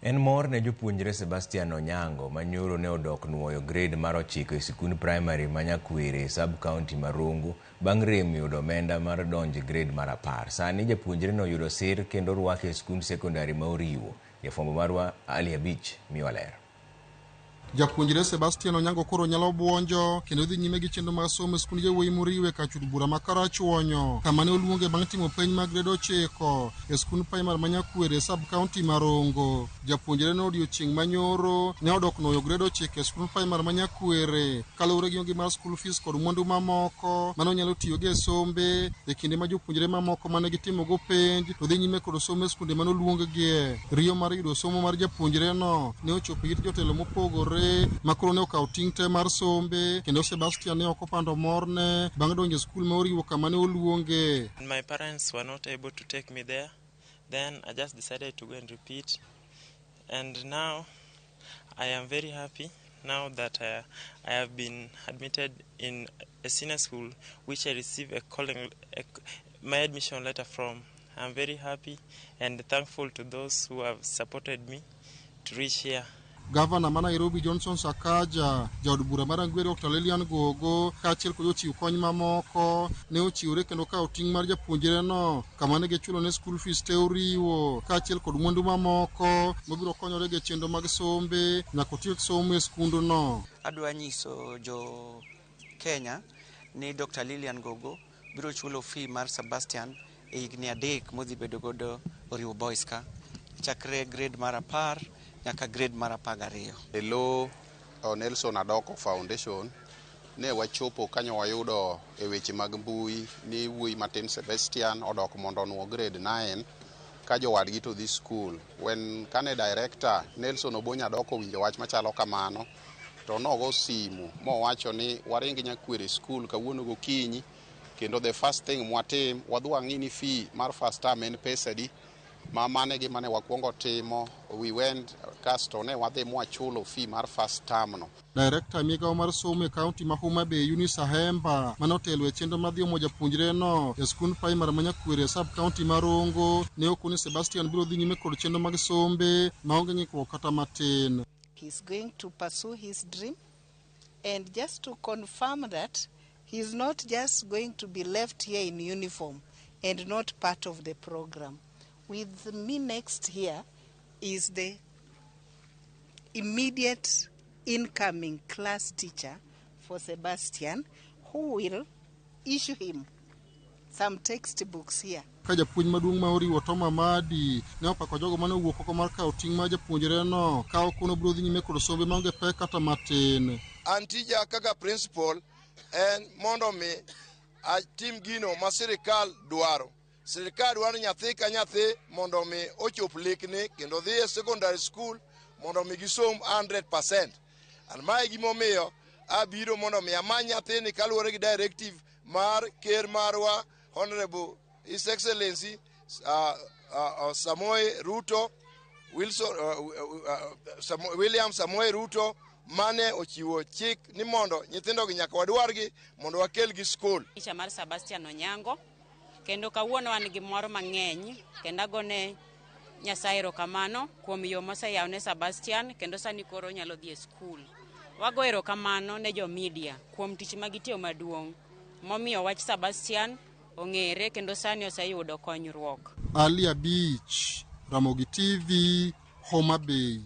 En mor ne jopuonjre Sebastian Onyango ma nyoro ne odok nuoyo grade mar 9 e sikund primary ma Nyakwere e sub county ma Rongo bang' rem yudo omenda mar donjo e grade mar 10. Sani japuonjreno oyudo sir kendo orwake e sikund sekondari ma Oriwo. Jafwambo marwa Ali Abich miwa ler. Japuonjre Sebastian Onyango koro nyalo buonjo kendo dhi nyime gi chenro mag somo e skund yawuoyi Moriwo e kar chud bura ma Karachuonyo, kama ne oluonge bang' timo penj mag grade 9 e skund primary ma Nyakwere e sub county ma Rongo. Japuonjre no odiochieng' manyoro ne odok nuoyo grade 9 e skund primary ma Nyakwere kaluwore gi onge mar school fees kod mwandu mamoko mane onyalo tiyogo e sombe e kinde ma jopuonjre mamoko mane gitimogo penj to dhi nyime kod somo e skunde mane oluonggie. Riyo mar yudo somo mar japuonjre no ne ochopo it jotelo mopogore ma koro ne okawo ting' te mar sombe kendo Sebastian ne ok opando morne bang' donjo e skul ma Oriwo kama ne oluonge. My parents were not able to take me there. Then I just decided to go and repeat. And now I am very happy now that I have been admitted in a senior school which I received my admission letter from. I'm very happy and thankful to those who have supported me to reach here. Gavana ma Nairobi Johnson Sakaja, jaod bura mar Rangwe Dr. Lilian Gogo, kaachiel kod jochiw kony mamoko ne ochiwore kendo kawo ting' mar japuonjreno kama ne gichulo ne school fees te Oriwo kaachiel kod mwandu mamoko mabiro konyore gi chenro mag sombe nyaka otiek somo e skundno. Adwa nyiso jo Kenya ni Dr. Lilian Gogo biro chulo fee mar Sebastian e higni 3 modhi bedo godo Oriwo Boys ka, chakre grade mar 10 nyaka grade mar 12. E lo Nelson Adoko Foundation ne wachopo kanyo wayudo e weche mag mbui ni wuoyi matin Sebastian odok mondo onuo grade 9 ka jowadgi to dhi school. When kane director Nelson Obonyo Adoko owinjo wach machalo kamano to nogo simu mowacho ni waring Nyakwere school kawuono gokinyi kendo the first thing mwatim wadhi wang'i ni fee mar first term en pesa adi ma mane gima ne wakwongo timo. We went kasto ne wadhi mwachulo fee mar first term no. Director migawo mar somo e kaunti ma Homa Bay Eunice Ahemba mane otelo e chenro mar dhi omo japuonjre no e skund primary ma Nyakwere e sub county ma Rongo ne okoni Sebastian biro dhi nyime kod chenro mag sombe maonge ng'ikruok kata matin. He's going to pursue his dream, and just to confirm that he's not just going to be left here in uniform and not part of the program. With me next here is the immediate incoming class teacher for Sebastian, who will issue him some textbooks here. Ka japuonj maduong' ma Oriwo Tom Amadi ne opako jogo mane owuok oko mar kawo ting' mar japuonjre no ka okono biro dhi nyime kod sombe maonge pek kata matin. An tija kaka principal en mondo mi atim gino ma sirikal dwaro. Sirikal dwaro nyathi ka nyathi mondo mi ochop lekne kendo dhi e secondary school mondo mi gisom 100%. An mae gimomiyo abiro mondo mi amany nyathini kaluwore gi directive mar ker marwa Honorable His Excellency Samoei Ruto Wilson, William Samoei Ruto mane ochiwo chik ni mondo nyithindogi nyaka wadwargi mondo wakelgi skul. Picha mar Sebastian Onyango kendo kawuono an gi mor mang'eny kendo agone Nyasaye erokamano kuom yo moseyawo ne Sebastian kendo sani koro onyalo dhi e skul. Wago erokamano ne jo media kuom tich ma gitiyo maduong' momiyo wach Sebastian ong'ere kendo sani oseyudo konyruok. Ali Abich, Ramogi TV, Homa Bay.